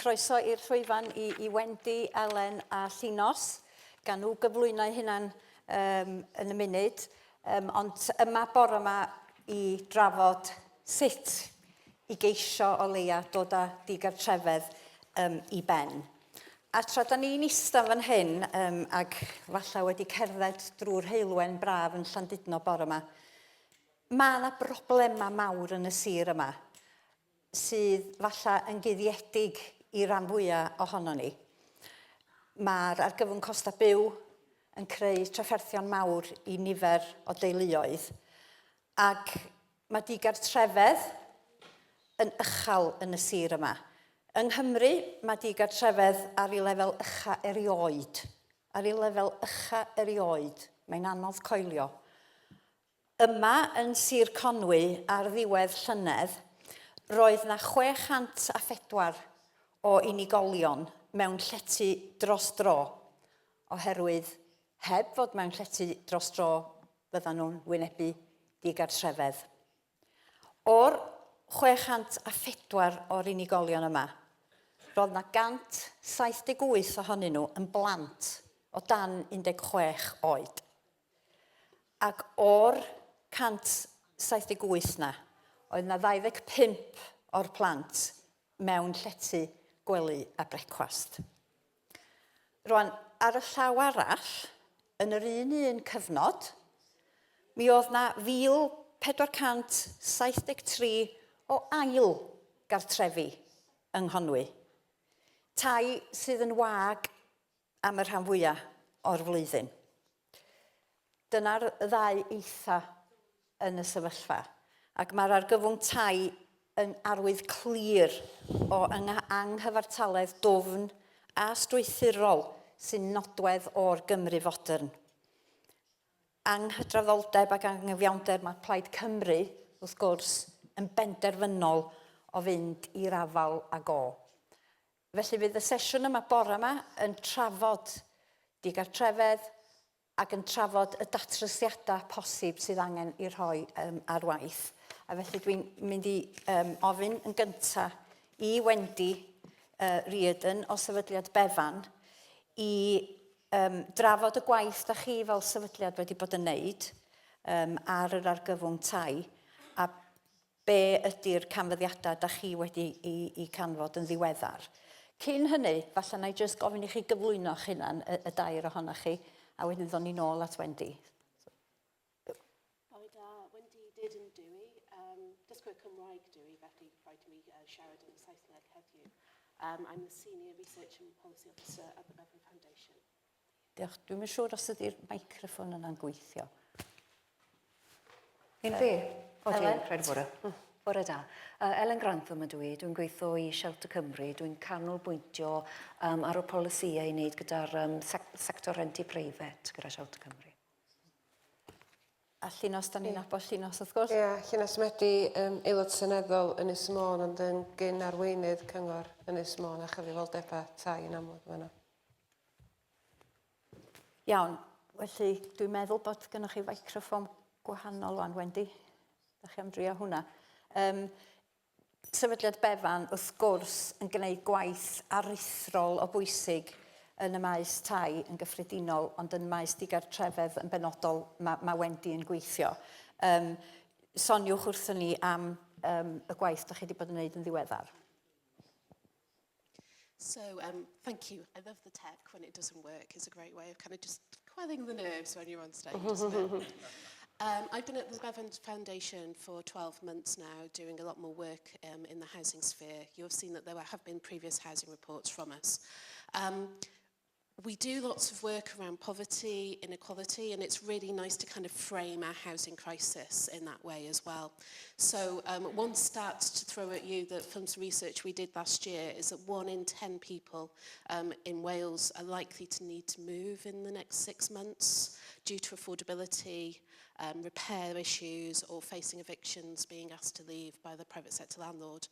Croeso i'r llwyfan i, i Wendy, Elen a Llinos. Gan nhw gyflwyno eu hunan um, yn y munud. Um, ond yma bore yma i drafod sut i geisio o leia dod â digartrefedd um, i ben. A tra da ni'n ista fan hyn, um, ac falle wedi cerdded drwy'r heulwen braf yn Llandudno bore yma, mae yna broblemau mawr yn y sir yma sydd falle yn guddiedig i ran fwyaf ohono ni. Mae'r argyfwng costau byw yn creu trafferthion mawr i nifer o deuluoedd, ac Mae digartrefedd yn uchel yn y sir yma. Yng Nghymru, mae digartrefedd ar ei lefel ucha erioed. Ar ei lefel ucha erioed. Mae'n anodd coelio. Yma yn Sir Conwy ar ddiwedd llynedd, roedd 'na 604 o unigolion mewn llety dros dro oherwydd heb fod mewn llety dros dro fyddan nhw'n wynebu digartrefedd. O'r 604 o'r unigolion yma, roedd 'na 178 ohonyn nhw yn blant o dan 16 oed. Ac o'r 178 'na, oedd 'na 25 o'r plant mewn llety gwely a brecwast. Rwan, ar y llaw arall, yn yr un un cyfnod, mi oedd 'na 1,473 o ail gartrefi yng Nghonwy. Tai sydd yn wag am y rhan fwyaf o'r flwyddyn. Dyna'r ddau eitha yn y sefyllfa, ac mae'r argyfwng tai yn arwydd clir o anghyfartaledd dwfn a strwythurol sy'n nodwedd o'r Gymru fodern. Anghydraddoldeb ac anghyfiawnder mae Plaid Cymru, wrth gwrs, yn benderfynol o fynd i'r afael ag o. Felly fydd y sesiwn yma bore yma yn trafod digartrefedd ac yn trafod y datrysiadau posib sydd angen i rhoi um, ar waith. A felly dwi'n mynd i um, ofyn yn gyntaf i Wendy Reardon o Sefydliad Bevan i um, drafod y gwaith da chi fel sefydliad wedi bod yn neud um, ar yr argyfwng tai a Be ydy'r canfyddiadau da chi wedi i, i canfod yn ddiweddar? Cyn hynny, falle na i jyst gofyn i chi gyflwyno'ch hunan, y, y dair ohonoch chi, a wedyn ddod ni nôl at Wendy. Bore da, Wendy Dearden dw i. Um, dysgwyr Cymraeg dw i, felly rhaid i mi siarad yn Saesneg heddiw. I'm the Senior Research and Policy Officer at the Bevan Foundation. Diolch. Dwi'm yn siŵr os ydy'r microffon yna'n gweithio. Un fi? O, dwi'n credu bod e. Bore da. Elen Grantham ydw i. Dwi'n gweithio i Shelter Cymru. Dwi'n canolbwyntio um, ar y polisïau i wneud gyda'r um, sec sector rhentu preifat gyda Shelter Cymru. A Llinos, da ni'n nabod Llinos wrth gwrs. Ie, yeah, Llinos Medi, um, aelod seneddol Ynys Môn, ond yn gyn arweinydd cyngor Ynys Môn a chyfrifoldebau tai yn amlwg fanno. Iawn, felly dwi'n meddwl bod gennych chi feicroffon gwahanol wan, Wendy. Da chi am drio hwnna. Um, Sefydliad Bevan, wrth gwrs, yn gwneud gwaith aruthrol o bwysig yn y maes tai yn gyffredinol, ond yn maes digartrefedd yn benodol mae, mae Wendy yn gweithio. Um, soniwch wrthyn ni am um, y gwaith da chi wedi bod yn gwneud yn ddiweddar. So thank you. I love the tech when it doesn't work. It's a great way of kind of just quelling the nerves when you're on stage, isn't it? I've been at the Bevan Foundation for 12 months now, doing a lot more work in the housing sphere. You have seen that there have been previous housing reports from us. We do lots of work around poverty, inequality, and it's really nice to kind of frame our housing crisis in that way as well. So one stat to throw at you that from some research we did last year is that 1 in 10 people in Wales are likely to need to move in the next 6 months due to affordability, repair issues or facing evictions, being asked to leave by the private sector landlord.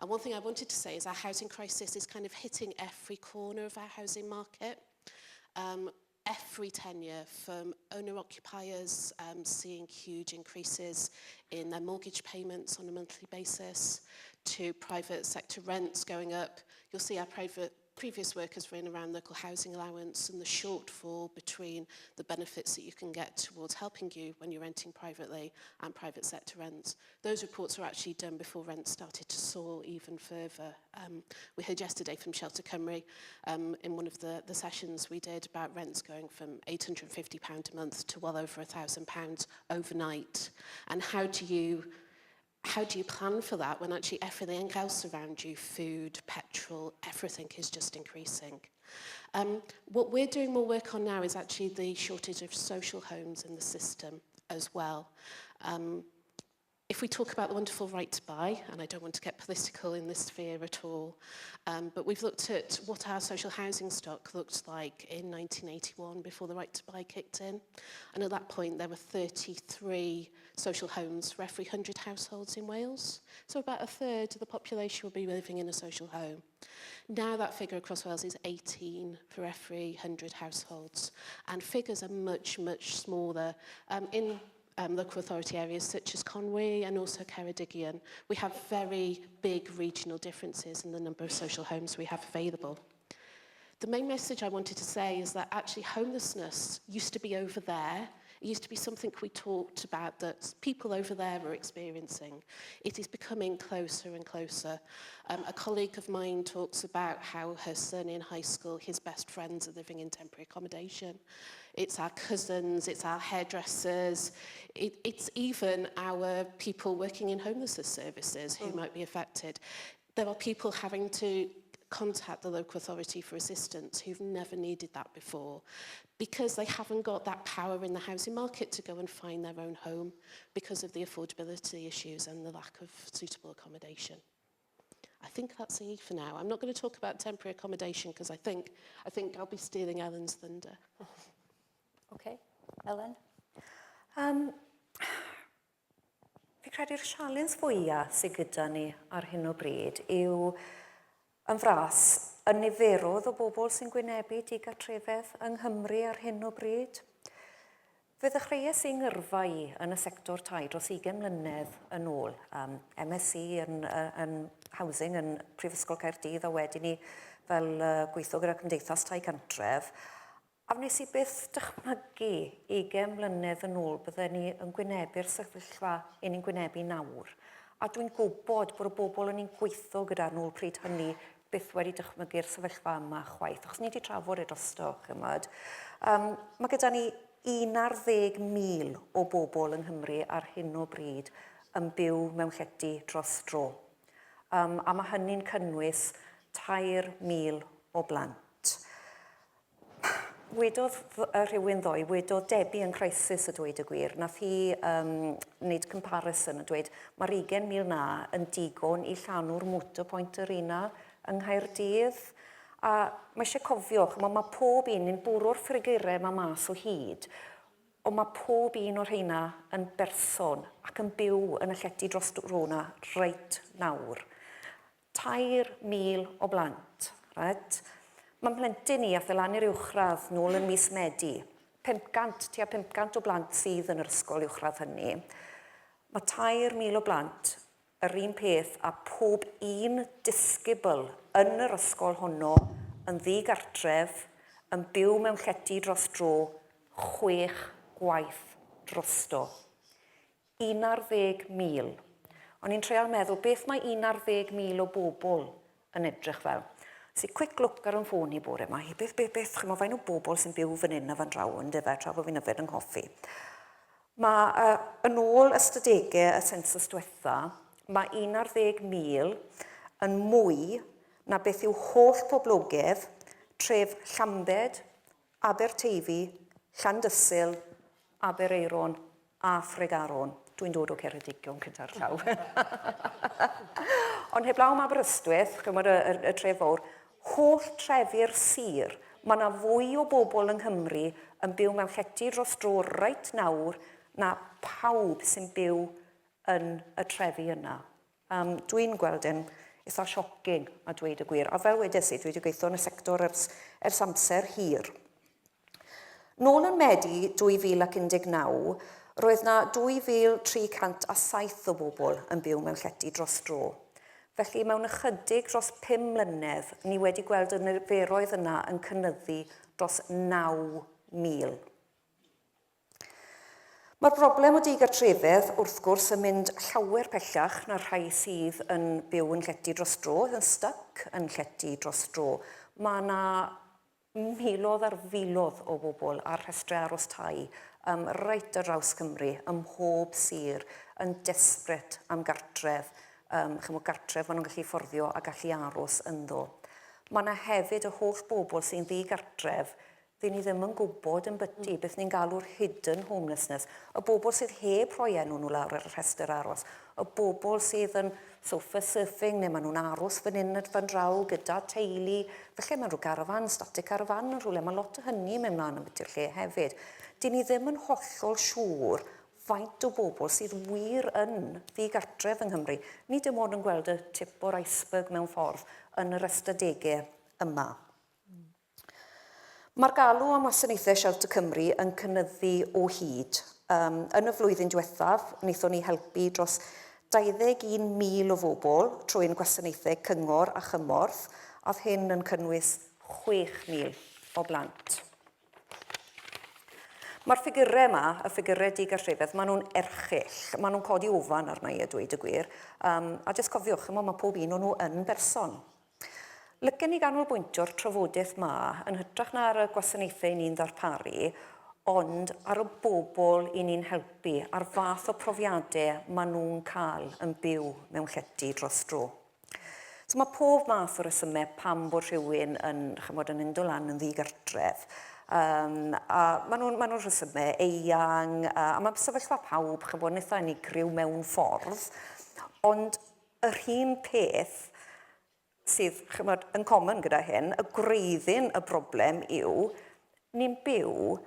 And one thing I wanted to say is our housing crisis is kind of hitting every corner of our housing market. Every tenure from owner-occupiers seeing huge increases in their mortgage payments on a monthly basis to private sector rents going up. You'll see our private previous work has been around local housing allowance and the shortfall between the benefits that you can get towards helping you when you're renting privately and private sector rents. Those reports were actually done before rents started to soar even further. Um, we heard yesterday from Shelter Cymru um, in one of the, the sessions we did about rents going from £850 a month to well over £1,000 overnight. And how do you how do you plan for that when actually everything else around you, food, petrol, everything is just increasing? Um, what we're doing more work on now is actually the shortage of social homes in the system as well. Um, if we talk about the wonderful right to buy, and I don't want to get political in this sphere at all, um, but we've looked at what our social housing stock looked like in 1981 before the right to buy kicked in. And at that point, there were 33 social homes for every 100 households in Wales. So about a third of the population would be living in a social home. Now that figure across Wales is 18 for every 100 households. And figures are much, much smaller. Um, in um, local authority areas such as Conwy and also Ceredigion, we have very big regional differences in the number of social homes we have available. The main message I wanted to say is that actually homelessness used to be over there. It used to be something we talked about that people over there were experiencing. It is becoming closer and closer. Um, a colleague of mine talks about how her son in high school, his best friends are living in temporary accommodation. It's our cousins, it's our hairdressers, it, it's even our people working in homelessness services who mm. might be affected. There are people having to contact the local authority for assistance who've never needed that before because they haven't got that power in the housing market to go and find their own home because of the affordability issues and the lack of suitable accommodation. I think that's it for now. I'm not going to talk about temporary accommodation because I think, I think I'll be stealing Ellen's thunder. Okay. Ellen? Um, fi credu'r sialens fwyaf sydd gyda ni ar hyn o bryd yw yn fras y niferoedd o bobl sy'n gwynebu digartrefedd yng Nghymru ar hyn o bryd. Fe ddechreuais i ngyrfa i yn y sector tai dros 20 mlynedd yn ôl. Um, MSc yn, uh, yn Housing yn Prifysgol Caerdydd a wedyn ni fel uh, gweithio gyda Cymdeithas Tai Cantref. A wnes i byth dychmygu ugain mlynedd yn ôl bydden ni yn gwynebu'r sefyllfa 'yn ni'n gwynebu nawr. A dwi'n gwybod bod y bobl o'n i'n gweithio gyda nôl pryd hynny byth wedi dychmygu'r sefyllfa yma chwaith, achos ni wedi trafod e drosto, chimod. Um, mae gyda ni 11,000 o bobl yng Nghymru ar hyn o bryd yn byw mewn llety dros dro. Um, a mae hynny'n cynnwys 3,000 o blant. Wedodd rhywun ddoe, wedodd Debbie yn Crisis a dweud y gwir, nath hi um, wneud comparison a dweud mae'r 20,000 na yn digon i llanw'r Motorpoint Arena yng Nghaerdydd. A mae eisiau cofio, chymod, mae pob un yn bwrw'r ffigurau yma mas o hyd, ond mae pob un o'r rheina yn berson ac yn byw yn y llety dros dro na reit nawr. 3,000 o blant, reit? Mae mhlentyn i, ath e lan i'r uwchradd nôl yn mis Medi. 500, tua 500 o blant sydd yn yr ysgol uwchradd hynny. Mae 3,000 o blant yr un peth a pob un disgybl yn yr ysgol honno yn ddi-gartref, yn byw mewn llety dros dro, chwech gwaith drosto. 11,000. O'n i'n treial meddwl, beth mae 11,000 o bobl yn edrych fel? So quick look ar yn ffôn i bore yma, beth, beth, beth, chymod, faint o bobl sy'n byw fan hyn a fan draw, yn dyfe, tra bod fi'n yfed yng nghoffi. Mae, uh, yn ôl ystadegau y census diwetha, mae 11,000 yn mwy na beth yw holl poblogedd tref Llambed, Aberteifi, Llandysul, Aberaeron a Thregaron. Dwi'n dod o Ceredigion cyda'r llaw. Ond heblaw am Aberystwyth, chymod y, y, y tref fawr, holl trefi'r sir, mae yna fwy o bobl yng Nghymru yn byw mewn llety dros dro reit nawr na pawb sy'n byw yn y trefi yna. Um, dwi'n gweld e'n eitha shocking, a dweud y gwir. A fel wedes i, dwi wedi gweithio yn y sector ers, ers amser hir. Nôl yn Medi 2019, roedd na 2,307 o bobl yn byw mewn llety dros dro. Felly mewn ychydig dros 5 mlynedd, ni wedi gweld y niferoedd yna yn cynyddu dros 9,000. Mae'r broblem o digartrefedd, wrth gwrs, yn mynd llawer pellach na'r rhai sydd yn byw yn llety dros dro, yn styc yn llety dros dro. Mae yna miloedd ar filoedd o bobl ar rhestrau aros tai um, reit ar draws Cymru, ym mhob sir, yn desperate am gartref, um, chymod, gartref maen nhw'n gallu fforddio a gallu aros ynddo. Mae yna hefyd y holl bobl sy'n ddigartref Dyn ni ddim yn gwybod yn byty, beth ni'n galw'r hidden homelessness, y bobl sydd heb rhoi enw nhw lawr ar y rhestr aros, y bobl sydd yn sofa surfing neu maen nhw'n aros fan hyn a fan draw gyda teulu, falle mewn rhyw garafan, static caravan yn rhywle, mae lot o hynny yn mynd mlaen ambiti'r lle hefyd. Dyn ni ddim yn hollol siŵr faint o bobl sydd wir yn ddigartref yng Nghymru. Ni dim ond yn gweld y tip o'r iceberg mewn ffordd yn yr ystadegau yma. Mae'r galw am wasanaethau Shelter Cymru yn cynyddu o hyd. Um, yn y flwyddyn diwethaf, wnaethon ni helpu dros 21,000 o fobl trwy'n gwasanaethau cyngor a chymorth, a oedd hyn yn cynnwys 6,000 o blant. Mae'r ffigurau yma, y ffigurau digartrefedd, maen nhw'n erchyll. Maen nhw'n codi ofan arna i a dweud y gwir. Um, a jyst cofiwch, chimod, mae pob un o'n nhw yn berson. Licen i ganolbwyntio'r trafodaeth 'ma yn hytrach na ar y gwasanaethau 'y ni'n ddarparu, ond ar y bobl 'y ni'n helpu, a'r fath o profiadau maen nhw'n cael yn byw mewn llety dros dro. So mae pob math o resymau pam bod rhywun yn, chymod, yn mynd o lan yn ddigartref. Um, a maen nhw'n ma nhw rhesymau eang, a, a mae sefyllfa pawb, chymod, yn eitha unigryw mewn ffordd, ond yr un peth sydd, chymod, yn common gyda hyn, y gwreiddyn y broblem yw, ni'n byw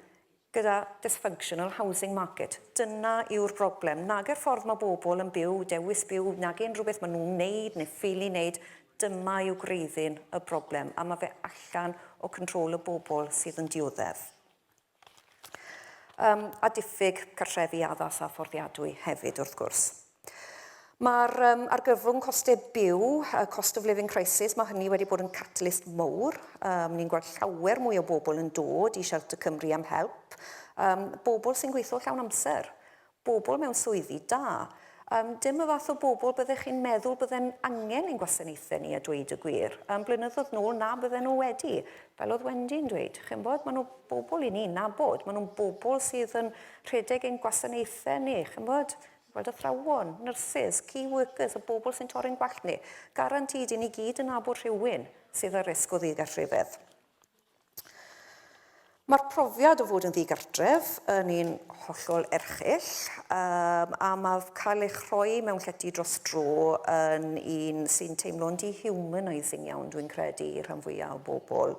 gyda dysfunctional housing market. Dyna yw'r broblem. Nage'r ffordd mae bobl yn byw, dewis byw, nage unrhyw beth maen nhw'n wneud neu ffili wneud, dyma yw gwreiddyn y broblem, a mae fe allan o control y bobl sydd yn dioddef. Um, a diffyg cartrefi addas a fforddiadwy hefyd, wrth gwrs. Mae'r um, argyfwng costau byw, uh, cost of living crisis, mae hynny wedi bod yn catalyst mowr. Um, ni'n gweld llawer mwy o bobl yn dod i Shelter Cymru am help. Um, bobl sy'n gweithio llawn amser. Bobl mewn swyddi da. Yym, dim y fath o bobl byddech chi'n meddwl bydde'n angen ein gwasanaethau ni a dweud y gwir. Yym, blynyddoedd nôl na bydden nhw wedi. Fel oedd Wendy'n dweud, chi'mbod, maen nhw bobl i ni'n nabod, maen nhw'n bobl sydd yn rhedeg ein gwasanaethau ni, chi'mbod, gweld athrawon, nyrsys, key workers, y bobl sy'n torri'n gwallt ni. Guaranteed i ni gyd yn nabod rhywun sydd ar risg o ddigartrefedd. Mae'r profiad o fod yn ddigartref yn un hollol erchyll, um, a mae cael eich rhoi mewn llety dros dro yn un sy'n teimlo'n dehumanising iawn, dwi'n credu, i rhan fwyaf o bobl.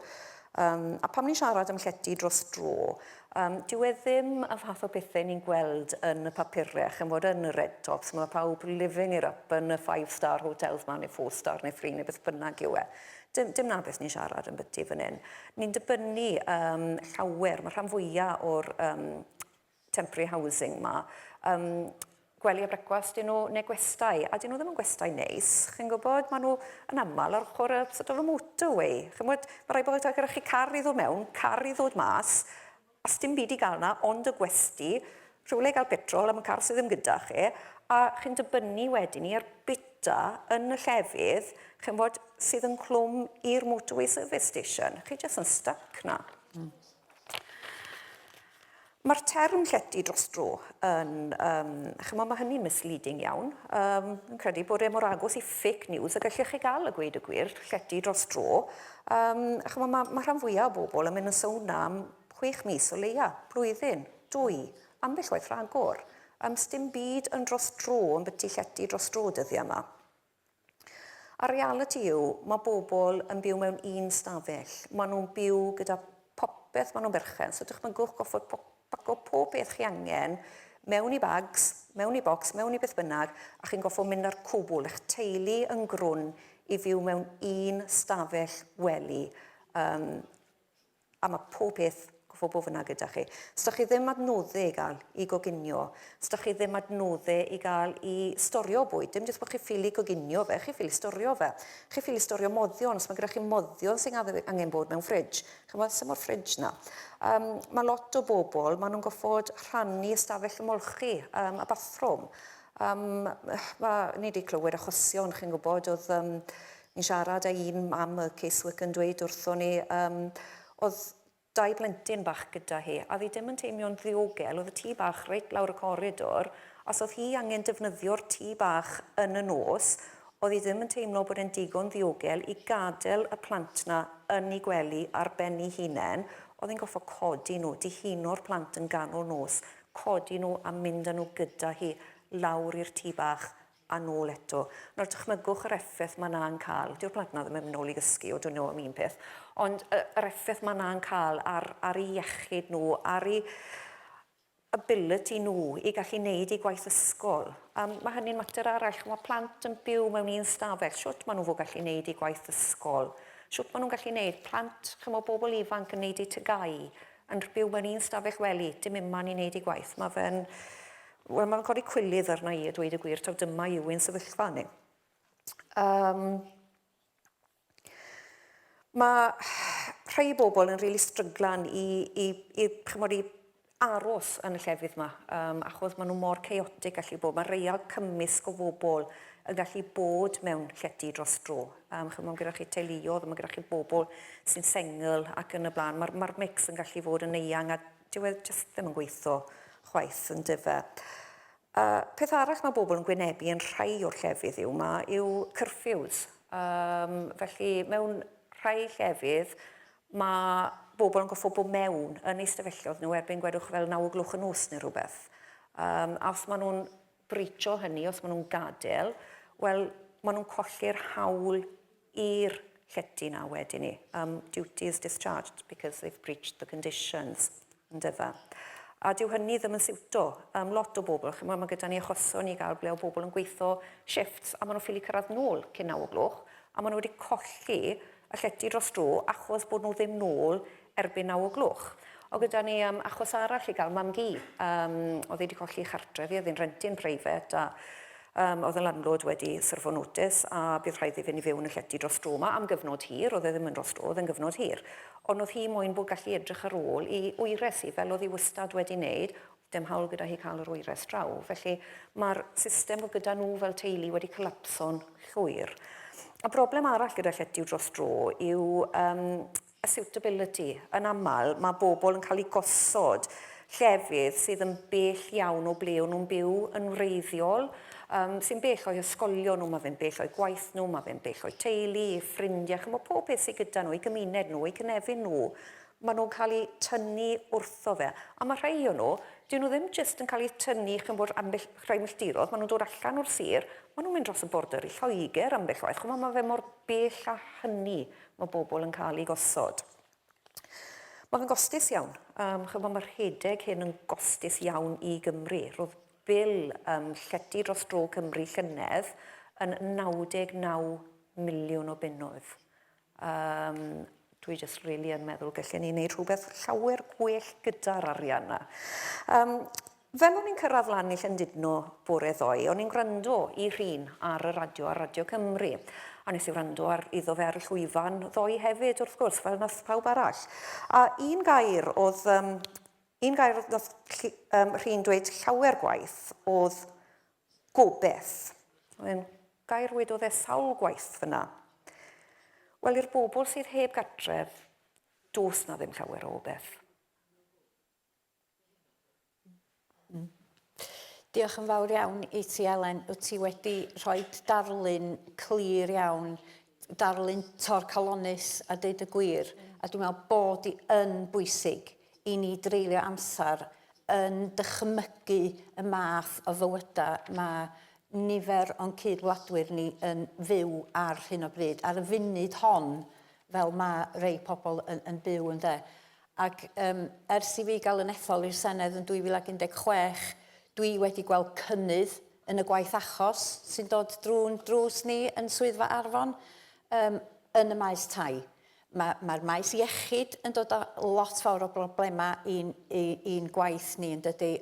Um, a pam ni'n siarad am llety dros dro, um, dyw e ddim y fath o bethau ni'n gweld yn y papurau, chymod, yn y red tops, mae pawb living it up yn y five star hotels ma, neu four star, neu three, neu beth bynnag yw e. Dim, dim 'na beth ni'n siarad ambyti fan hyn. Ni'n dibynnu um, llawer, mae rhan fwyaf o'r um, temporary housing ma, um, gwely a brecwast dyn nhw, neu gwestai, a dyn nhw ddim yn gwestai neis, chi'n gwybod, maen nhw yn aml ar ochr y sort of y motorway. Chi'n gwybod, mae rhaid bod gyda chi car i ddod mewn, car i ddod mas, A sdim byd i gael 'na ond y gwesty, rhywle i gael petrol am y car sydd ddim gyda chi, a chi'n dibynnu wedyn 'ny ar bita yn y llefydd, chi'n gwbod, sydd ynghlwm i'r motorway service station. Chi jyst yn stuck 'na. Mm. Mae'r term llety dros dro yn, um, chymod, mae hynny'n misleading iawn. Um, yn credu bod e mor agos i fake news y gallech chi gael y gweud y gwir, llety dros dro. Um, chymod, mae, mae rhan fwyaf o bobl yn mynd yn sownd 'na am chwech mis o leia, blwyddyn, dwy, ambell waith rhagor. Um, sdim byd yn dros dro yn byty llety dros dro dyddiau yma. A'r realiti yw, mae bobl yn byw mewn un stafell. Maen nhw'n byw gyda popeth maen nhw'n berchen. So dychmygwch goffod paco pob beth chi angen mewn i bags, mewn i bocs, mewn i beth bynnag, a chi'n goffod mynd â'r cwbl, eich teulu yn grwn i fyw mewn un stafell wely. Um, a mae pob peth goffo bod fyna gyda chi. Os chi ddim adnoddau i gael i goginio, os chi ddim adnoddau i gael i storio bwyd, dim jyst bod chi ffili goginio fe, chi ffili storio fe. Chi ffili storio moddion, os mae gyda chi moddion sy'n angen bod mewn ffridge. Chymod, sy'n mor ffridge na. Um, mae lot o bobl, maen nhw'n goffod rhannu ystafell ymolchi um, a bathrwm. Um, ma, ni wedi clywed achosion, chi'n gwybod, oedd um, ni'n siarad â un mam y casework yn dweud wrthon ni, um, oedd dau blentyn bach gyda hi, a oedd hi ddim yn teimlo'n ddiogel, oedd y tŷ bach reit lawr y coridor, os oedd hi angen defnyddio'r tŷ bach yn y nos, oedd hi ddim yn teimlo bod e'n digon ddiogel i gadael y plant 'na yn eu gwely ar ben eu hunain, oedd hi'n gorfod codi nhw, dihuno'r plant yn ganol nos, codi nhw a mynd â nhw gyda hi lawr i'r tŷ bach a nôl eto. Nawr dychmygwch yr effaith mae 'na'n cael, dyw'r plant 'na ddim yn mynd nôl i gysgu, o dwn nhw am un peth, ond yr effaith mae 'na'n cael ar, ar eu iechyd nhw, ar eu ability nhw i gallu neud eu gwaith ysgol. Um, mae hynny'n mater arall. Mae plant yn byw mewn un stafell. Shwt maen nhw fod gallu neud eu gwaith ysgol? Shwt maen nhw'n gallu neud? Plant, chymod, bobl ifanc yn neud eu tygau, yn byw mewn un stafell wely, dim unman i neud eu gwaith. Mae fe'n... Wel, mae'n codi cwilydd arna i a dweud y gwir, taw dyma yw ein sefyllfa ni. Um, Mae rhai bobl yn rili stryglan i, i, i, chymod, i aros yn y llefydd yma, um, achos maen nhw mor chaotic gallu bod. Mae real cymysg o bobl yn gallu bod mewn llety dros dro. Um, chymod, mae gyda chi teuluodd, mae gyda chi bobl sy'n sengl ac yn y blaen. Mae'r mae mix yn gallu fod yn eang a dyw e jyst ddim yn gweithio chwaith yn dyfe. Uh, peth arall mae bobl yn gwynebu yn rhai o'r llefydd yw ma yw curfews. Um, felly mewn rhai llefydd mae bobl yn goffo bod mewn yn eu stafelloedd nhw erbyn gwedwch fel 9 o gloch y nos neu rhywbeth. Um, a os maen nhw'n breacho hynny, os maen nhw'n gadael, wel, maen nhw'n colli'r hawl i'r llety 'na wedyn 'ny. Um, duty is discharged because they've breached the conditions, yndyfe. A dyw hynny ddim yn siwto um, lot o bobl. Chymod, mae gyda ni achosion i gael ble o bobl yn gweithio shifts a maen nhw'n ffili cyrraedd nôl cyn 9 o gloch a maen nhw wedi colli y llety dros dro achos bod nhw ddim nôl erbyn 9 o gloch. O gyda ni um, achos arall i gael mam-gu. Um, oedd hi wedi colli chartref hi, oedd hi'n rentu'n preifat a um, oedd y landlord wedi syrfo notice a bydd rhaid iddi fynd i fyw yn y llety dros dro yma am gyfnod hir, oedd e ddim yn dros dro, oedd e'n gyfnod hir. Ond oedd hi moyn bod gallu edrych ar ôl i wyres hi, fel oedd hi wastad wedi wneud, dim hawl gyda hi cael yr wyres draw. Felly mae'r system oedd gyda nhw fel teulu wedi colapso'n llwyr. Y broblem arall gyda llety dros dro yw um, y suitability. Yn aml, mae bobl yn cael eu gosod llefydd sydd yn bell iawn o ble o'n nhw'n byw yn wreiddiol, um, sy'n bell o'u hysgolion nhw, mae fe'n bell o'u gwaith nhw, mae fe'n bell o'u teulu, eu ffrindiau, chymod pob peth sydd gyda nhw, eu gymuned nhw, eu cynefin nhw, maen nhw'n cael eu tynnu wrtho fe. A mae rhai o nhw, dyn nhw ddim jyst yn cael eu tynnu, chymod, ambell rhai milltirodd, maen nhw'n dod allan o'r sir, maen nhw'n mynd dros y border i Lloegr ambell waith, chymod, mae fe mor bell â hynny mae bobl yn cael eu gosod. Mae fe'n gostus iawn. Um, chymod, mae rhedeg hyn yn gostus iawn i Gymru. Roedd bil um, llety dros dro Cymru llynedd yn 99 miliwn o bunnoedd. Um, dwi jyst really yn meddwl gallen ni wneud rhywbeth llawer gwell gyda'r arian yna. Um, Fel o'n i'n cyrraedd lan i Llandudno bore ddoe, o'n i'n gwrando i Rhun ar y radio, ar Radio Cymru. A nes i wrando ar iddo fe ar y llwyfan ddoe hefyd, wrth gwrs, fel nath pawb arall. A un gair oedd, um, un gair oedd nath um, Rhun dweud llawer gwaith oedd gobeth. Mae'n gair wedodd e sawl gwaith fyna. Wel, i'r bobl sydd heb gartref, does na ddim llawer o obeth. Mm. Diolch yn fawr iawn i ti, Elen. Wyt ti wedi rhoi darlun clir iawn, darlun torcalonnus a deud y gwir. A dwi'n meddwl bod i yn bwysig i ni dreulio amser yn dychmygu y math o fywydau mae nifer o'n cyd-wladwyr ni yn fyw ar hyn o bryd. Ar y funud hon, fel mae rei pobl yn, yn byw ynde. Ac um, ers i fi gael yn ethol i'r Senedd yn 2016, dwi wedi gweld cynnydd yn y gwaith achos sy'n dod drwy'n drws ni yn Swyddfa Arfon um, yn y maes tai. Mae'r ma maes iechyd yn dod â lot fawr o broblemau i'n, i'n gwaith ni yn dydy,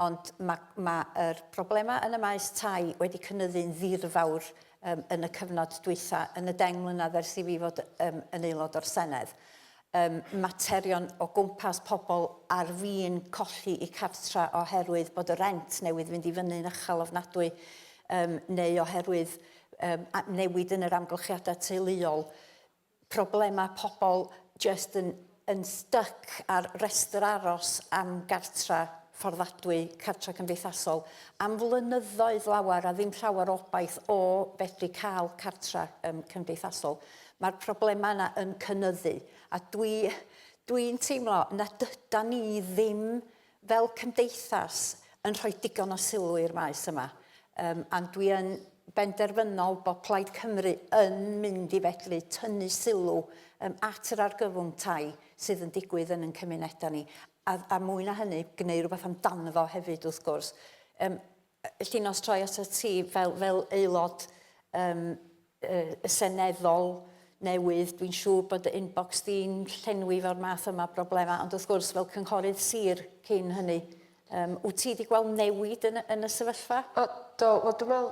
ond mae mae'r problemau yn y maes tai wedi cynyddu'n ddirfawr um, yn y cyfnod dwytha, yn y 10 mlynedd ers i fi fod um, yn aelod o'r Senedd. Um, materion o gwmpas pobl ar fin colli eu cartra oherwydd bod y rent newydd fynd i fyny'n uchel ofnadwy, um, neu oherwydd um, newid yn yr amgylchiadau teuluol. Problemau pobl jyst yn, yn styc ar restr aros am gartra fforddadwy, cartra cymdeithasol, am flynyddoedd lawer a ddim llawer o obaith o fedru cael cartra um, cymdeithasol. Mae'r problemau yna yn cynyddu a dwi, dwi'n teimlo na dyda ni ddim fel cymdeithas yn rhoi digon o sylw i'r maes yma. Um, a dwi yn benderfynol bod Plaid Cymru yn mynd i fedru tynnu sylw um, at yr argyfwng tai sydd yn digwydd yn ein cymunedau ni. A, a mwy na hynny, gwneud rhywbeth amdano fo hefyd wrth gwrs. Um, Llinos, troi atat ti fel, fel aelod um, y seneddol newydd, dwi'n siŵr bod dy inbox di'n llenwi fo'r math yma o broblemau, ond wrth gwrs fel cynghorydd sir cyn hynny, um, wyt ti wedi gweld newid yn, yn y sefyllfa? O, do, wel dwi'n meddwl,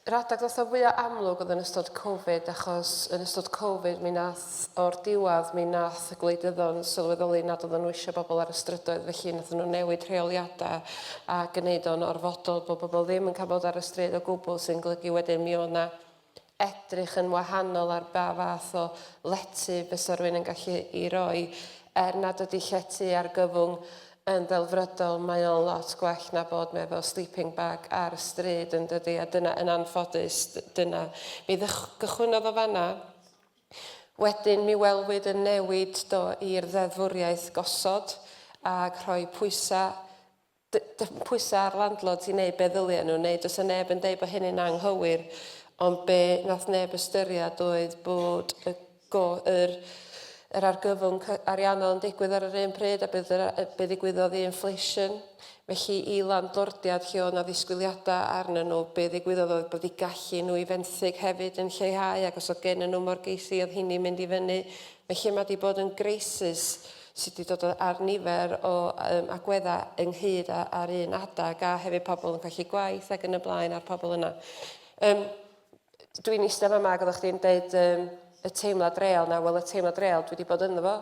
yr adeg ddoth o fwyaf amlwg oedd yn ystod Covid, achos yn ystod Covid mi nath, o'r diwedd, mi nath y gwleidyddon sylweddoli nad oedden nhw eisiau bobl ar y strydoedd, felly nath nhw newid rheoliadau a gwneud o'n orfodol bod bobl ddim yn cael bod ar y stryd o gwbl, sy'n golygu wedyn mi oedd 'na edrych yn wahanol ar ba fath o lety fysa rhywun yn gallu ei roi. Er nad ydy llety argyfwng yn ddelfrydol, mae o'n lot gwell na bod efo sleeping bag ar y stryd yn dydy, a dyna yn anffodus, dyna. Mi gychwynnodd o fanna. Wedyn mi welwyd y newid do i'r ddeddfwriaeth gosod ac rhoi pwysau pwysau ar landlords i wneud be ddylia nhw wneud. Does 'na neb yn deud bod hynny'n anghywir, ond be nath neb ystyried oedd bod y go, yr, yr argyfwng ariannol yn digwydd ar yr un pryd a be, be ddigwyddodd i inflation. Felly i landlordiad lle oedd 'na ddisgwyliadau arnyn nhw, be ddigwyddodd oedd bod eu gallu nhw i fenthyg hefyd yn lleihau ac os oedd gennyn nhw morgeisi oedd hynny'n mynd i fyny. Felly mae 'di bod yn greisus sydd 'di dod ar nifer o um, agweddau ynghyd ar un adag a hefyd pobl yn colli gwaith ac yn y blaen a'r pobl yna. Um, dwi'n eistedd yma ac oeddech chdi'n deud um, y teimlad real na, wel y teimlad real dwi wedi bod ynddo fo.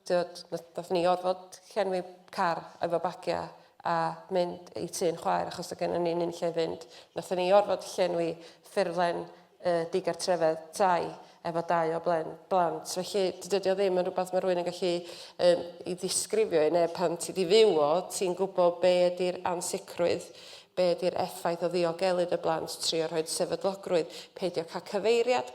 Tywod, nath ni orfod llenwi car efo bagiau a mynd i tŷ'n chwaer achos oedd gennym ni un lle fynd. Nathon ni orfod llenwi ffurflen uh, digartrefedd tai efo dau o blen, blant. Felly dydy o ddim yn rhywbeth mae rhywun yn gallu um, i ddisgrifio i neb pan ti di fyw o, ti'n gwybod be ydy'r ansicrwydd, be ydy'r effaith o ddiogelu dy blant, trio rhoi sefydlogrwydd, peidio cael cyfeiriad,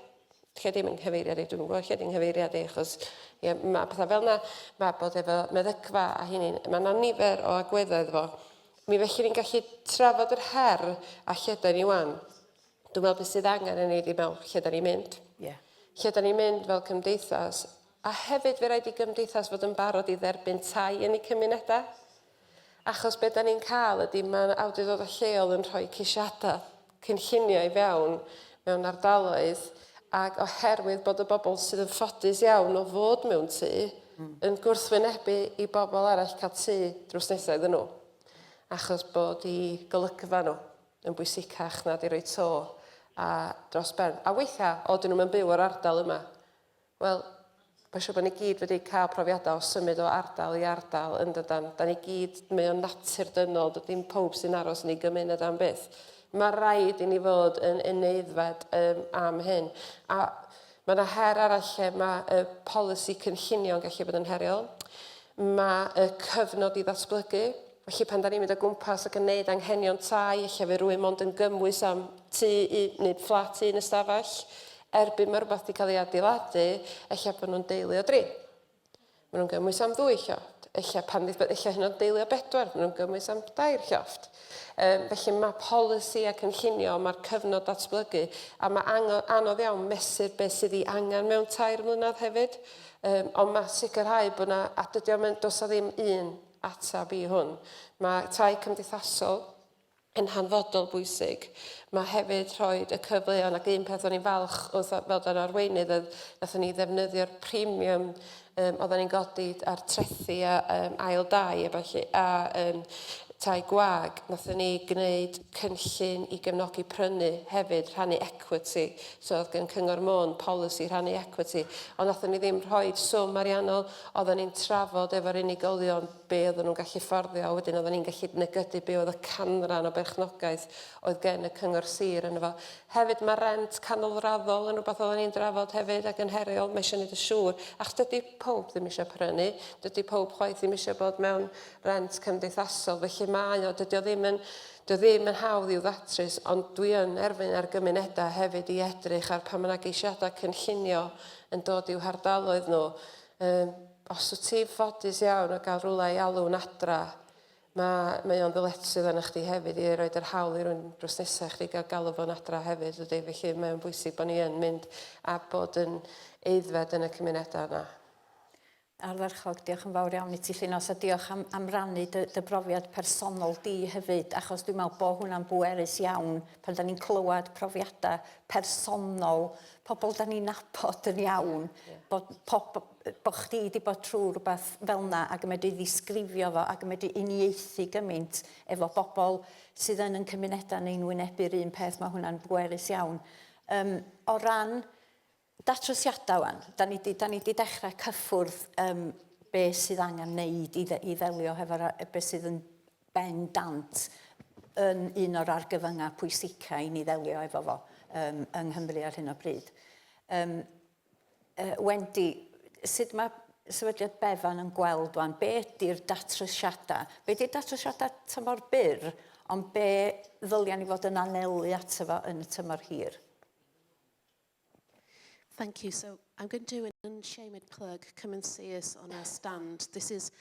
lle dim yn nghyfeiriad i, dwi'm yn gwybod lle di'n nghyfeiriad i, achos ie, mae pethau fel yna, mae bod efo meddygfa a hynny, mae yna nifer o agweddau iddo fo. Mi felly ni'n gallu trafod yr her a lle da ni wan. Dwi'n meddwl beth sydd angen i ni ydi meddwl lle da ni'n mynd. Ie. Lle da ni'n mynd fel cymdeithas, a hefyd fe raid i gymdeithas fod yn barod i dderbyn tai yn eu cymunedau. Achos be da ni'n cael ydy mae awdurdodau lleol yn rhoi ceisiadau cynllunio i fewn mewn ardaloedd ac oherwydd bod y bobl sydd yn ffodus iawn o fod mewn tŷ mm. yn gwrthwynebu i bobl arall cael tŷ drws nesaf iddyn nhw achos bod i golygfa nhw yn bwysicach na di roi to a dros ben. A weithiau, o, dyn nhw'n byw o'r ardal yma. Wel, mae'n siŵr bod ni gyd wedi cael profiadau o symud o ardal i ardal yn dydan. Da ni gyd, mae o'n natur dynol, dydy pob sy'n aros yn ei gymuned am byth. Mae rhaid i ni fod yn unaeddfed um, am hyn. A mae yna her arall lle mae y polisi cynllunio yn gallu bod yn heriol. Mae y cyfnod i ddatblygu, felly pan da ni'n mynd o gwmpas ac yn neud anghenion tai, ella fydd rhywun mond yn gymwys am tŷ neu fflat un ystafell. Erbyn mae rhywbeth wedi cael ei adeiladu, ella bod nhw'n deulu o dri. Maen nhw'n gymwys am ddwy llofft. Ella pan fydd, ella hyn o'n deulu o bedwar, maen nhw'n gymwys am dair llofft. Um, felly mae polisi a cynllunio, mae'r cyfnod datblygu, a mae ango, anodd iawn mesur beth sydd ei angen mewn 3 mlynedd hefyd. Um, ond mae sicrhau bod yna, a dydy o'm yn, does 'na ddim un atab i hwn. Mae tai cymdeithasol yn hanfodol bwysig. Mae hefyd rhoi y cyfleon ac un peth o'n i'n falch wrth fel dan arweinydd oedd nathon ni ddefnyddio'r premium um, oedden ni'n godi ar trethi a um, ail dai a felly a um, tai gwag, nathon ni gwneud cynllun i gefnogi prynu hefyd, rhannu equity. So oedd gen Cyngor Môn polisi rhannu equity, ond nathon ni ddim rhoi swm ariannol, oedden ni'n trafod efo'r unigolion be oedden nhw'n gallu fforddio, a wedyn oedden ni'n gallu negydu be oedd y canran o berchnogaeth oedd gen y cyngor sir yno fo. Hefyd mae rent canolraddol yn rhywbeth oedden ni'n drafod hefyd ac yn heriol, mae eisiau gwneud yn siŵr, achos dydy pawb ddim eisiau prynu, dydy pawb chwaith ddim eisiau bod mewn rent cymdeithasol, felly mae o, dydy o ddim yn, dydy o ddim yn hawdd i'w ddatrys, ond dwi yn erfyn ar gymunedau hefyd i edrych ar pan mae yna geisiadau cynllunio yn dod i'w hardaloedd nhw. Um, os wyt ti'n ffodus iawn o gael rhywle i alw'n adra, mae, mae o'n ddyletswydd arna chdi hefyd i roed yr hawl i rywun drws nesaf chdi gael galw fo'n adra hefyd, dydy? Felly mae o'n bwysig bod ni yn mynd a bod yn aeddfed yn y cymunedau yna. Ardderchog, diolch yn fawr iawn i ti Llinos a diolch am, am rannu dy, dy brofiad personol di hefyd achos dwi'n meddwl bod hwnna'n bwerus iawn pan da ni'n clywed profiadau personol pobl da ni'n nabod yn iawn yeah. bod, pob, bod chdi wedi bod trwy rhywbeth fel yna ac yn medru ddisgrifio fo ac yn medru uniaethu gymaint efo bobl sydd yn yn cymunedau neu'n wynebu'r un peth, mae hwnna'n bwerus iawn. Um, o ran datrysiadau wan, da ni 'di, da ni 'di dechrau cyffwrdd um, be sydd angen neud i, i ddelio hefo'r be sydd yn bendant yn un o'r argyfyngau pwysica i ni ddelio efo fo um, yng Nghymru ar hyn o bryd. Um, uh, Wendy, sut mae sefydliad Bevan yn gweld wan, be ydy'r datrysiadau? Be ydy'r datrysiadau tymor byr, ond be ddylia ni fod yn anelu ato fo yn y tymor hir? Thank you. So I'm going to do an unshamed plug. Come and see us on our stand. This is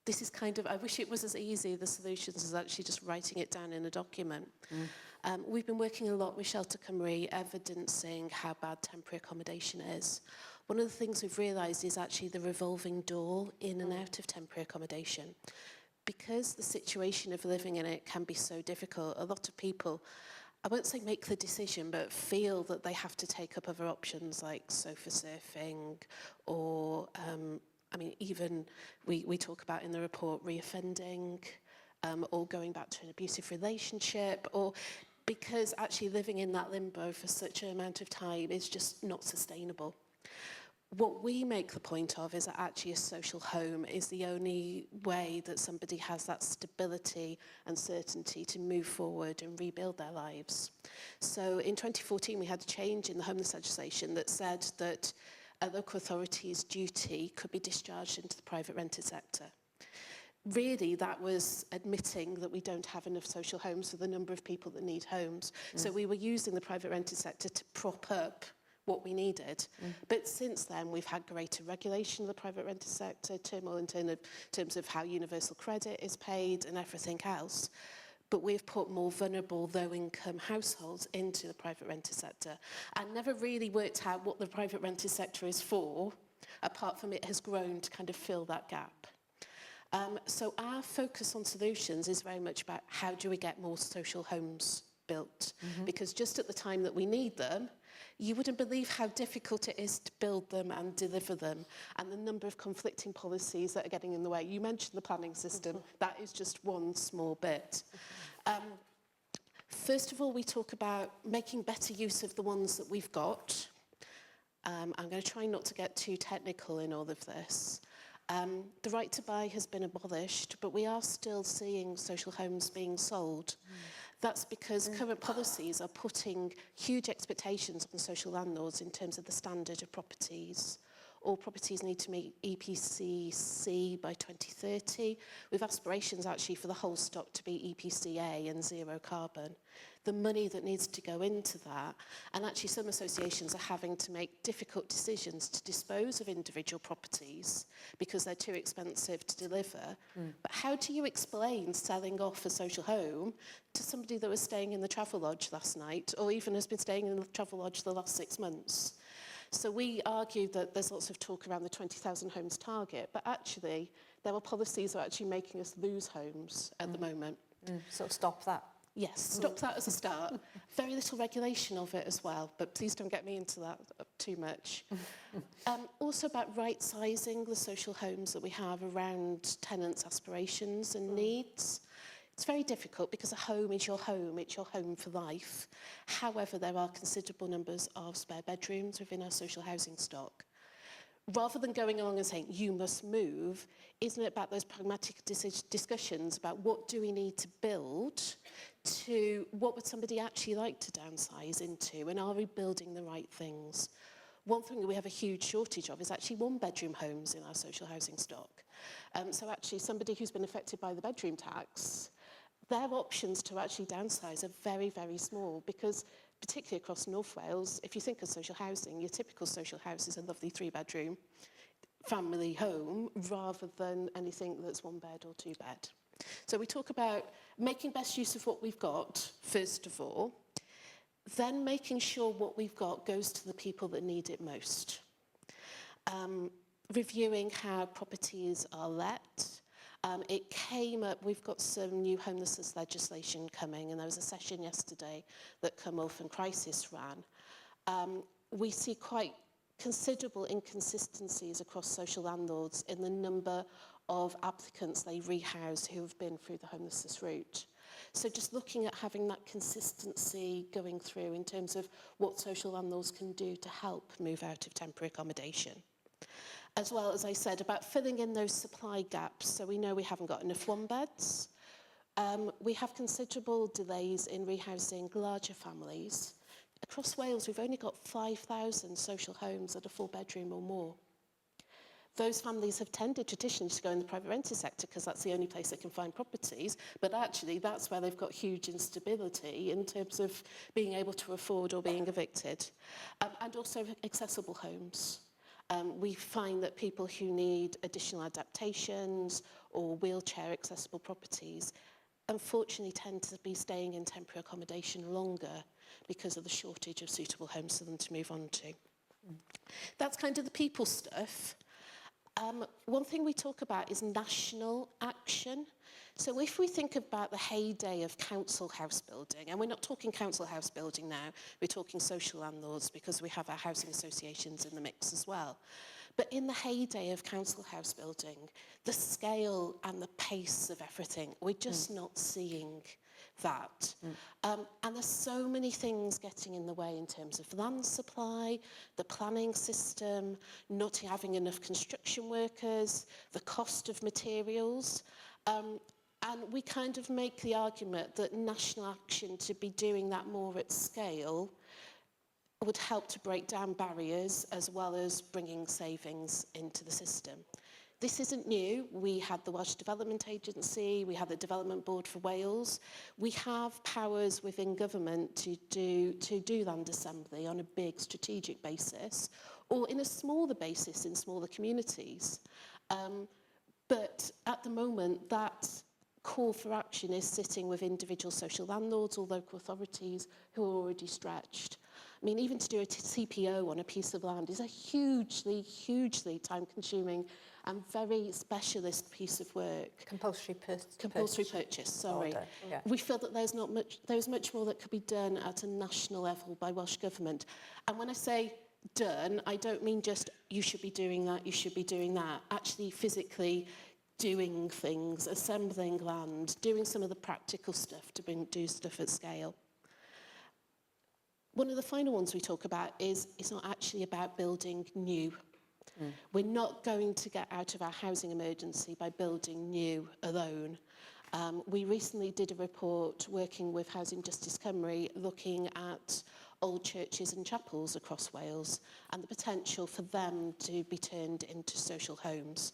this is kind of, I wish it was as easy, the solutions, as actually just writing it down in a document. Mm. Um, we've been working a lot with Shelter Cymru, evidencing how bad temporary accommodation is. One of the things we've realised is actually the revolving door in and mm. out of temporary accommodation. Because the situation of living in it can be so difficult, a lot of people I won't say make the decision, but feel that they have to take up other options like sofa surfing or, um, I mean, even we, we talk about in the report reoffending um, or going back to an abusive relationship or because actually living in that limbo for such an amount of time is just not sustainable. What we make the point of is that actually a social home is the only way that somebody has that stability and certainty to move forward and rebuild their lives. So in 2014, we had a change in the homeless legislation that said that a local authority's duty could be discharged into the private rented sector. Really, that was admitting that we don't have enough social homes for the number of people that need homes. Mm. So we were using the private rented sector to prop up what we needed. Mm. But since then, we've had greater regulation of the private rented sector, turmoil in terms of how universal credit is paid and everything else. But we've put more vulnerable low-income households into the private rented sector and never really worked out what the private rented sector is for, apart from it has grown to kind of fill that gap. Um, so our focus on solutions is very much about how do we get more social homes built? Mm -hmm. Because just at the time that we need them, you wouldn't believe how difficult it is to build them and deliver them and the number of conflicting policies that are getting in the way. You mentioned the planning system. Mm -hmm. That is just one small bit. Um, first of all, we talk about making better use of the ones that we've got. Um, I'm going to try not to get too technical in all of this. Um, the right to buy has been abolished, but we are still seeing social homes being sold. Mm. That's because mm. current policies are putting huge expectations on social landlords in terms of the standard of properties. All properties need to meet EPC C by 2030, with aspirations actually for the whole stock to be EPCA and zero carbon. The money that needs to go into that, and actually some associations are having to make difficult decisions to dispose of individual properties because they're too expensive to deliver. Mm. But how do you explain selling off a social home to somebody that was staying in the travel lodge last night or even has been staying in the travel lodge the last six months? So we argue that there's lots of talk around the 20,000 homes target, but actually there are policies that are actually making us lose homes at mm. the moment. Mm. So stop that. Yes, stop that as a start. Very little regulation of it as well, but please don't get me into that too much. Also about right-sizing the social homes that we have around tenants' aspirations and needs. It's very difficult because a home is your home, it's your home for life. However, there are considerable numbers of spare bedrooms within our social housing stock. Rather than going along and saying, you must move, isn't it about those pragmatic discussions about what do we need to build to what would somebody actually like to downsize into, and are we building the right things? One thing that we have a huge shortage of is actually one-bedroom homes in our social housing stock. So actually somebody who's been affected by the bedroom tax, their options to actually downsize are very, very small because particularly across North Wales, if you think of social housing, your typical social house is a lovely 3-bedroom family home rather than anything that's 1 bed or 2 bed. So we talk about making best use of what we've got, first of all, then making sure what we've got goes to the people that need it most. Reviewing how properties are let. It came up, we've got some new homelessness legislation coming, and there was a session yesterday that Cymorth and Crisis ran. We see quite considerable inconsistencies across social landlords in the number of applicants they rehouse who have been through the homelessness route. So just looking at having that consistency going through in terms of what social landlords can do to help move out of temporary accommodation. As well, as I said, about filling in those supply gaps. So we know we haven't got enough one beds. We have considerable delays in rehousing larger families. Across Wales, we've only got 5,000 social homes at a 4 bedroom or more. Those families have tended traditionally to go in the private rented sector because that's the only place they can find properties, but actually that's where they've got huge instability in terms of being able to afford or being evicted. And also accessible homes. We find that people who need additional adaptations or wheelchair accessible properties unfortunately tend to be staying in temporary accommodation longer because of the shortage of suitable homes for them to move on to. That's kind of the people stuff. One thing we talk about is national action. So if we think about the heyday of council house building, and we're not talking council house building now, we're talking social landlords because we have our housing associations in the mix as well. But in the heyday of council house building, the scale and the pace of everything, we're just not seeing that. And there's so many things getting in the way in terms of land supply, the planning system, not having enough construction workers, the cost of materials. And we kind of make the argument that national action to be doing that more at scale would help to break down barriers as well as bringing savings into the system. This isn't new. We had the Welsh Development Agency, we had the Development Board for Wales. We have powers within government to do land assembly on a big strategic basis or in a smaller basis in smaller communities. But at the moment, that call for action is sitting with individual social landlords or local authorities who are already stretched. I mean, even to do a CPO on a piece of land is a hugely, hugely time-consuming and very specialist piece of work. Compulsory Compulsory purchase, sorry. Order, yeah. We feel that there's not much, there's much more that could be done at a national level by Welsh Government. And when I say done, I don't mean just you should be doing that, you should be doing that. Actually physically doing things, assembling land, doing some of the practical stuff to do stuff at scale. One of the final ones we talk about is it's not actually about building new. We're not going to get out of our housing emergency by building new alone. We recently did a report working with Housing Justice Cymru looking at old churches and chapels across Wales and the potential for them to be turned into social homes.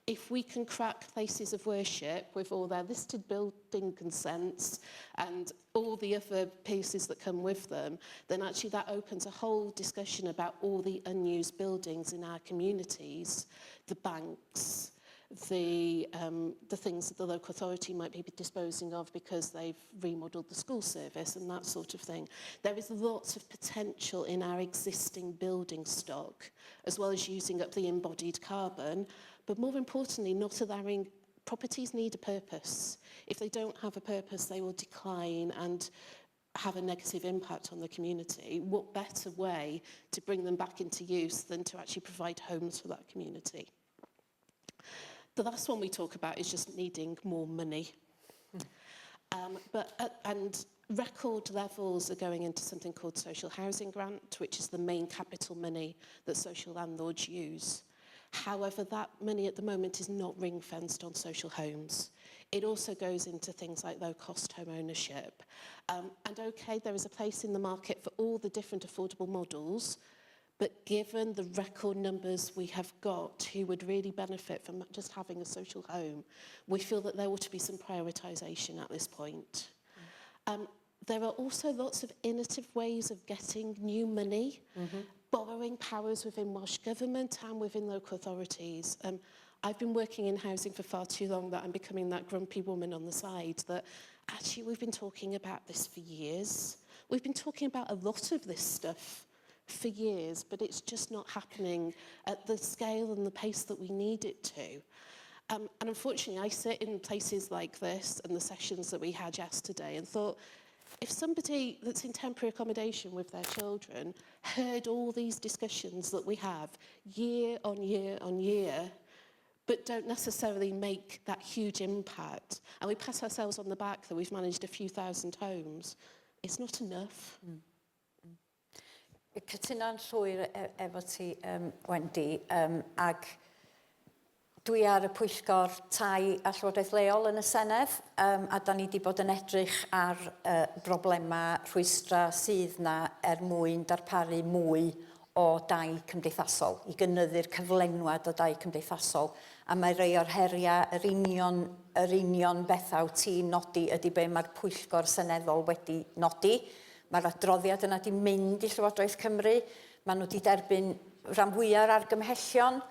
If we can crack places of worship with all their listed building consents and all the other pieces that come with them, then actually that opens a whole discussion about all the unused buildings in our communities, the banks, the things that the local authority might be disposing of because they've remodelled the school service and that sort of thing. There is lots of potential in our existing building stock, as well as using up the embodied carbon, but more importantly, not allowing Properties need a purpose. If they don't have a purpose, they will decline and have a negative impact on the community. What better way to bring them back into use than to actually provide homes for that community? The last one we talk about is just needing more money. But and record levels are going into something called social housing grant, which is the main capital money that social landlords use. However, that money at the moment is not ring-fenced on social homes. It also goes into things like low-cost home ownership. And okay, there is a place in the market for all the different affordable models, but given the record numbers we have got who would really benefit from just having a social home, we feel that there ought to be some prioritisation at this point. There are also lots of innovative ways of getting new money, borrowing powers within Welsh Government and within local authorities. I've been working in housing for far too long that I'm becoming that grumpy woman on the side that actually we've been talking about this for years. We've been talking about a lot of this stuff for years, but it's just not happening at the scale and the pace that we need it to. And unfortunately, I sit in places like this and the sessions that we had yesterday and thought, if somebody that's in temporary accommodation with their children heard all these discussions that we have year on year on year, but don't necessarily make that huge impact, and we pat ourselves on the back that we've managed a few thousand homes, it's not enough. Cytuno'n llwyr efo ti, Wendy, ac dwi ar y pwyllgor tai a Llywodraeth Leol yn y Senedd, a da ni wedi bod yn edrych ar broblemau rhwystra sydd na er mwyn darparu mwy o dai cymdeithasol, i gynyddu'r cyflenwad o dai cymdeithasol. A mae rhai o'r heriau, yr union bethau ti'n nodi ydy be mae'r pwyllgor seneddol wedi nodi. Mae'r adroddiad yna wedi mynd i Llywodraeth Cymru. Maen nhw wedi derbyn rhan fwyaf o'r argymhellion,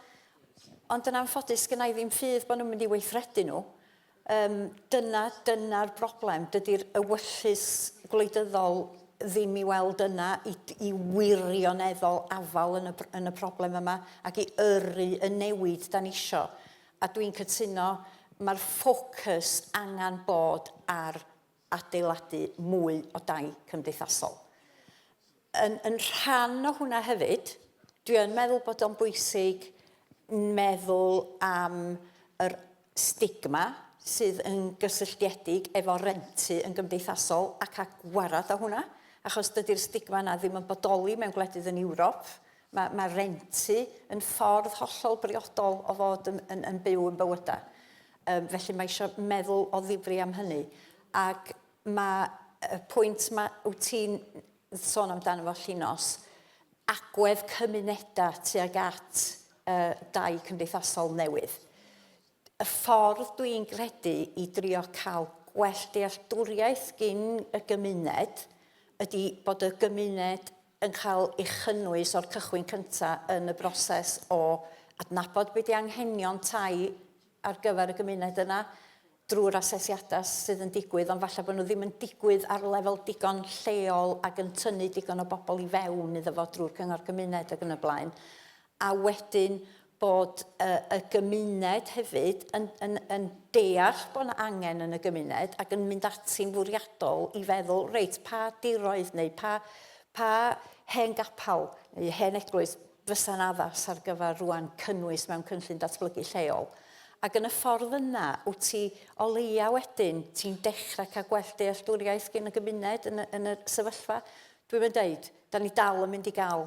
ond yn anffodus gynna i ddim ffydd bod nhw'n mynd i weithredu nhw. Dyna'r broblem. Dydy'r ewyllys gwleidyddol ddim i weld yna i wirioneddol afal yn y problem yma ac i yrru y newid da ni isio. A dwi'n cytuno, mae'r ffocws angen bod ar adeiladu mwy o dai cymdeithasol. Yn rhan o hwnna hefyd, dwi yn meddwl bod o'n bwysig meddwl am yr stigma sydd yn gysylltiedig efo rentu yn gymdeithasol ac a gwarad o hwnna, achos dydy'r stigma yna ddim yn bodoli mewn gwledydd yn Ewrop. Mae rentu yn ffordd hollol briodol o fod yn byw yn bywydau. Felly mae eisiau meddwl o ddifri am hynny. Ac mae y pwynt mae wyt ti'n sôn amdano fo, Llinos, agwedd cymunedau tuag at dai cymdeithasol newydd. Y ffordd dwi'n credu i drio cael gwell dealltwriaeth gyn y gymuned ydy bod y gymuned yn cael ei chynnwys o'r cychwyn cyntaf yn y broses o adnabod be di anghenion tai ar gyfer y gymuned yna drwy'r asesiadau sydd yn digwydd, ond falle bod nhw ddim yn digwydd ar lefel digon lleol ac yn tynnu digon o bobl i fewn iddo fo drwy'r cyngor cymuned ac yn y blaen. A wedyn bod y gymuned hefyd yn deall bod yna angen yn y gymuned ac yn mynd ati'n fwriadol i feddwl, reit, pa diroedd neu pa hen gapel neu hen eglwys fysa'n addas ar gyfer rwan cynnwys mewn cynllun datblygu lleol. Ac yn y ffordd yna, wyt ti o leia wedyn, ti'n dechrau cael gwell dealltwriaeth gen y gymuned yn y sefyllfa. Dwi'n mynd deud, da ni dal yn mynd i gael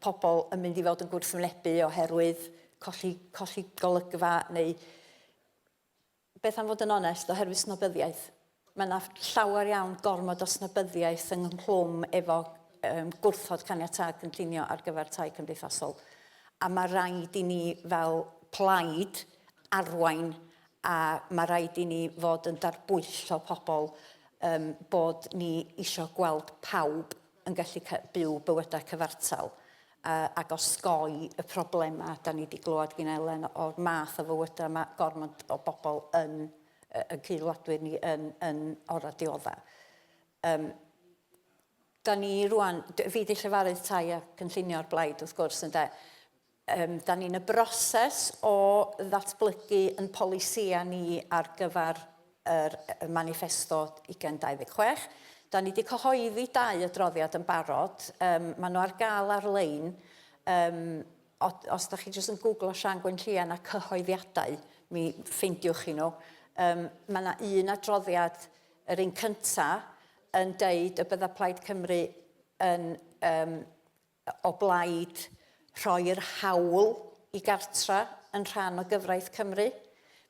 pobl yn mynd i fod yn gwrthwynebu oherwydd colli golygfa neu beth am fod yn onest, oherwydd snobyddiaeth. Mae yna llawer iawn gormod o snobyddiaeth ynghlwm efo gwrthod caniatâd cynllunio ar gyfer tai cymdeithasol. A mae rhaid i ni fel plaid arwain a mae rhaid i ni fod yn darbwyllo pobl bod ni isio gweld pawb yn gallu byw bywydau cyfartal ac osgoi y problemau da ni wedi glywed gen Elen o'r math o fywydau mae gormod o bobl yn y ceidwadwyr ni yn ora diodda. Da ni rwan, fi di llefarydd tai a cynllunio'r blaid wrth gwrs ynde. Um, da ni'n y broses o ddatblygu yn polisïau ni ar gyfer yr manifesto 2026. Da ni wedi cyhoeddi dau adroddiad yn barod. Um, maen nhw ar gael ar-lein. Um, os da chi jyst yn googlo Siân Gwenllian a cyhoeddiadau, mi ffeindiwch chi nhw. Um, mae yna un adroddiad, yr un cynta, yn deud y bydda Plaid Cymru yn um, o blaid rhoi'r hawl i gartra yn rhan o gyfraith Cymru.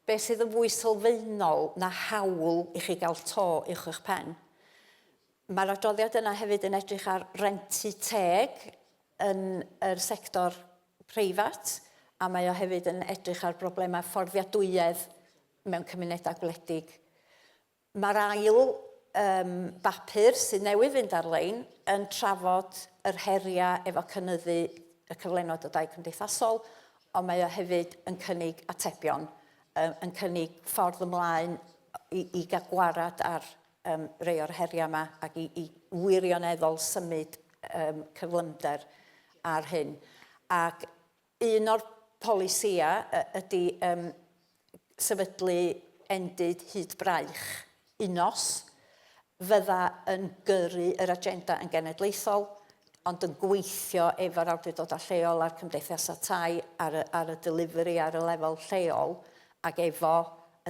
Be sydd yn fwy sylfaenol na hawl i chi gael to uwch eich pen? Mae'r adroddiad yna hefyd yn edrych ar rentu teg yn yr sector preifat a mae o hefyd yn edrych ar broblemau fforddiadwyedd mewn cymunedau gwledig. Mae'r ail um, bapur sydd newydd fynd ar-lein yn trafod yr heriau efo cynyddu y cyflenwad o dai cymdeithasol, ond mae o hefyd yn cynnig atebion, um, yn cynnig ffordd ymlaen i, i gael gwarad ar um, rei o'r heriau yma ac i, i wirioneddol symud um, cyflymder ar hyn. Ac Un o'r polisïau ydy um, sefydlu endid hyd braich UNOS fydda yn gyrru yr agenda yn genedlaethol, ond yn gweithio efo'r awdurdodau lleol a'r cymdeithasau tai ar y, ar y delivery ar y lefel lleol ac efo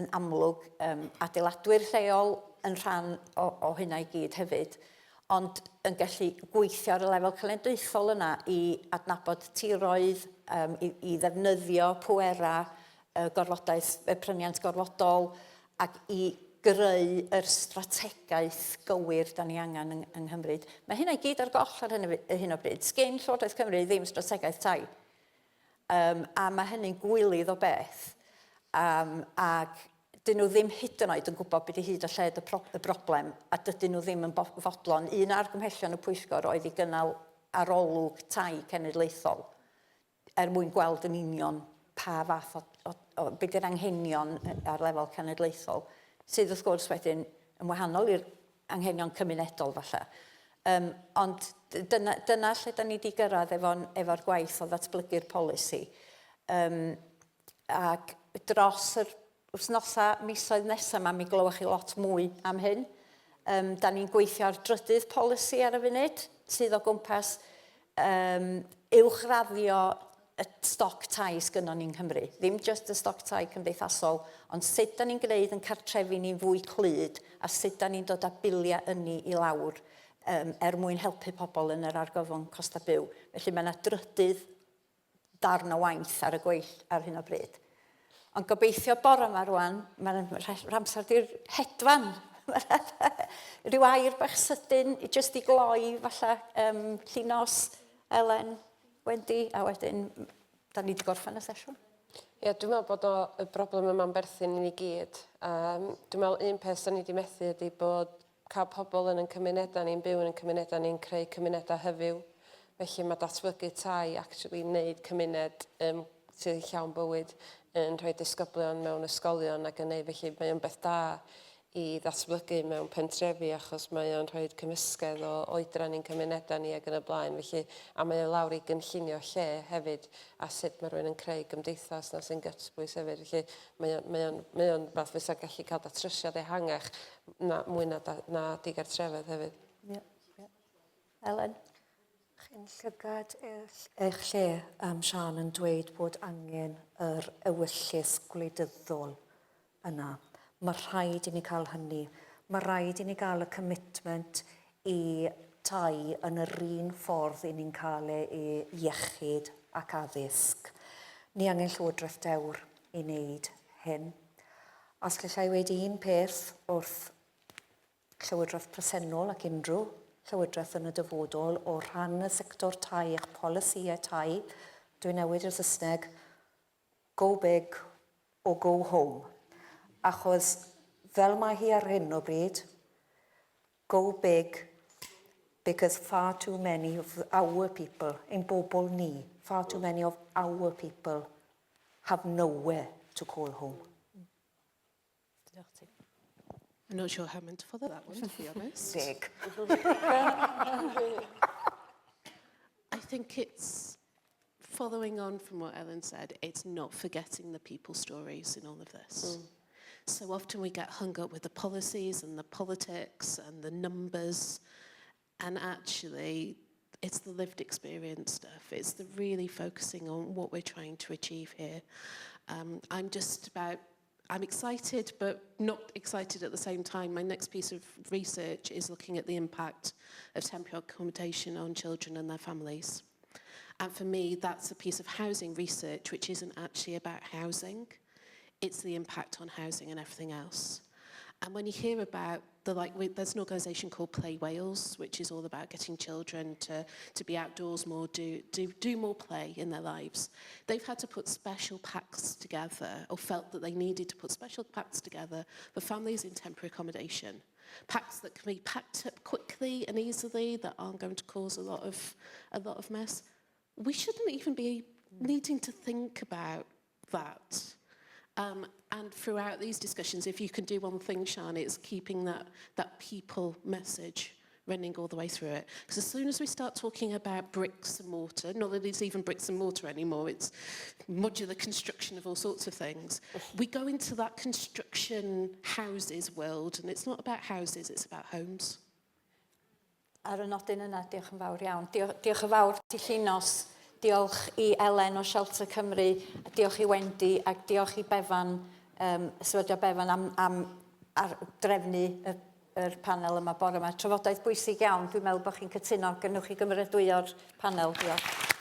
yn amlwg um, adeiladwyr lleol yn rhan o, o hynna i gyd hefyd. ond yn gallu gweithio ar y lefel cenedlaethol yna i adnabod tiroedd, um, i, i ddefnyddio pwerau y gorfodaeth, y pryniant gorfodol, ac i greu yr strategaeth gywir da ni angen yng, yng Nghymru. Mae hynna i gyd ar goll ar hyn, hyn o bryd. Sgin Llywodraeth Cymru ddim strategaeth tai. Um, a mae hynny'n gwilydd o beth. Um, ac dyn nhw ddim hyd yn oed yn gwybod beth i hyd a lled y, pro y broblem, a dydyn nhw ddim yn fodlon. Un o argymhellion y pwyllgor oedd i gynnal arolwg tai cenedlaethol er mwyn gweld yn union pa fath o, o, o beth yw'r anghenion ar lefel cenedlaethol, sydd wrth gwrs wedyn yn wahanol i'r anghenion cymunedol falle. Um, ond dyna, dyna lle da ni wedi gyrraedd efo'r efo gwaith o ddatblygu'r polisi. Um, ac dros yr wythnosau, misoedd nesaf yma, mi glywch chi lot mwy am hyn. Um, da ni'n gweithio ar drydydd polisi ar y funud, sydd o gwmpas um, uwchraddio y stoc tai sgynnon ni'n Nghymru. Ddim jyst y stoc tai cymdeithasol, ond sut da ni'n gwneud yn cartrefi ni'n fwy clyd a sut da ni'n dod â biliau ynni i lawr um, er mwyn helpu pobl yn yr argyfwng costau byw. Felly mae yna drydydd darn o waith ar y gweill ar hyn o bryd. Ond gobeithio bore yma rwan, mae'r amser di'r hedfan. Rhyw air bach sydyn, jyst i gloi falle, um, Llinos, Elen, Wendy, a wedyn, da ni wedi gorffen y sesiwn. Ie, yeah, dwi'n meddwl bod o, y broblem yma'n berthyn i ni gyd. Um, dwi'n meddwl un peth da ni wedi methu ydy bod cael pobl yn ein cymunedau ni'n byw yn ein cymunedau ni'n creu cymunedau hyfyw. Felly mae datblygu tai actually wneud cymuned um, sydd yn llawn bywyd yn rhoi disgyblion mewn ysgolion ac yn neud felly mae o'n beth da i ddatblygu mewn pentrefi achos mae o'n rhoi cymysgedd o oedran i'n cymunedau ni ac yn y blaen felly a mae o lawr i gynllunio lle hefyd a sut mae rhywun yn creu gymdeithas na sy'n gytbwys hefyd felly mae o'n mae o'n mae o'n fath fysa gallu cael datrysiad ehangach na mwy na na digartrefedd hefyd. Ie. Yeah, yeah. Elen? Chi'n llygad eich lle, um, Siân, yn dweud bod angen yr ewyllys gwleidyddol yna. Mae rhaid i ni cael hynny. Mae rhaid i ni gael y commitment i tai yn yr un ffordd i ni'n cael e i iechyd ac addysg. Ni angen Llywodraeth dewr i wneud hyn. Os gallai weud un peth wrth Llywodraeth presennol ac unrhyw Llywodraeth yn y dyfodol o rhan y sector tai, eich polisïau tai, dwi'n newid i'r Saesneg, go big or go home. Achos fel mae hi ar hyn o bryd, go big because far too many of our people, ein bobl ni, far too many of our people have nowhere to call home. Diolch ti. I'm not sure how I'm meant to follow that one, to be honest. Big. I think it's Following on from what Ellen said, it's not forgetting the people stories in all of this. So often we get hung up with the policies and the politics and the numbers, and actually it's the lived experience stuff. It's the really focusing on what we're trying to achieve here. I'm just about, I'm excited, but not excited at the same time. My next piece of research is looking at the impact of temporary accommodation on children and their families. And for me, that's a piece of housing research which isn't actually about housing. It's the impact on housing and everything else. And when you hear about the like, there's an organisation called Play Wales, which is all about getting children to be outdoors more, do more play in their lives. They've had to put special packs together, or felt that they needed to put special packs together for families in temporary accommodation. Packs that can be packed up quickly and easily, that aren't going to cause a lot of mess. We shouldn't even be needing to think about that. And throughout these discussions, if you can do one thing, Sian, it's keeping that people message running all the way through it. Because as soon as we start talking about bricks and mortar, not that it's even bricks and mortar anymore, it's modular construction of all sorts of things, we go into that construction houses world, and it's not about houses, it's about homes. Ar y nodyn yna, diolch yn fawr iawn. Diolch, diolch yn fawr ti Llinos, diolch i Elen o Shelter Cymru, a diolch i Wendy, ac diolch i Bevan, Sefydliad Bevan am ar drefnu yr panel yma bore yma. Trafodaeth bwysig iawn, dwi'n meddwl bod chi'n cytuno. Gynwch chi gymeradwyo'r panel. Diolch.